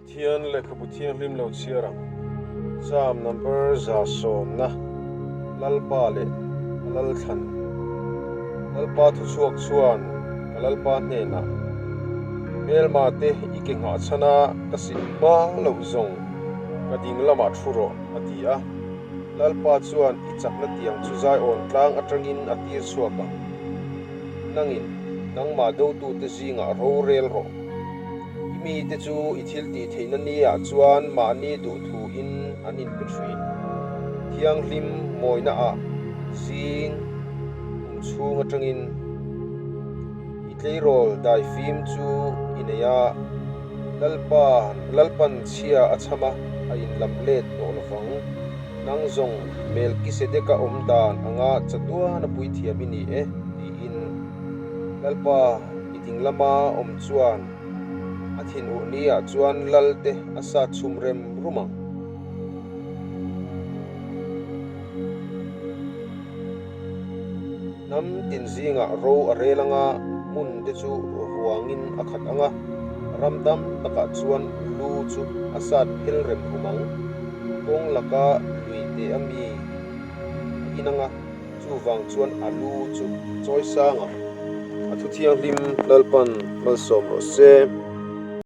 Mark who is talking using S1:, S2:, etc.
S1: Pathian lehkhabu thianghlim lo chhiar ang. Psalm number 110, Lalpa leh a Lalthlan. Lalpa thuchhuak chuan ka Lalpa hnenah, Hmelma te i ke nghah chhan a ka sih hma loh zawng ka ding lamah thu rawh, a ti a. Lalpa chuan i chakna tiang chu Zion tlang atangin a tir chhuak ang. Nangin nangmah dotute zingah rorel rawh. I mite chu i thil tih theihna niah chuan mahni duh thuin an inpe thin. Thianghlim mawinaah zing kum chhung atangin i tleirawl daifim chu i nei a, Lalpa, Lalpan chhia a chham a, a inlam let tawh lovang. Nang zawng Melkisedeka awm dan anga chatuana puithiam i ni e, tiin Lalpa i ding lama awm chuan a thinurh niah chuan lal te a sat chhum rem rum ang. Hnam tin zingah ro a rel anga hmun te chu ruangin a khat anga ram tam takah chuan lu chu a sat phel rem rum ang. Kawng laka lui te a mi a in anga chuvang chuan a lu chu a chawi sang ang. A thu thianghlim Lalpan malsawm rawh se.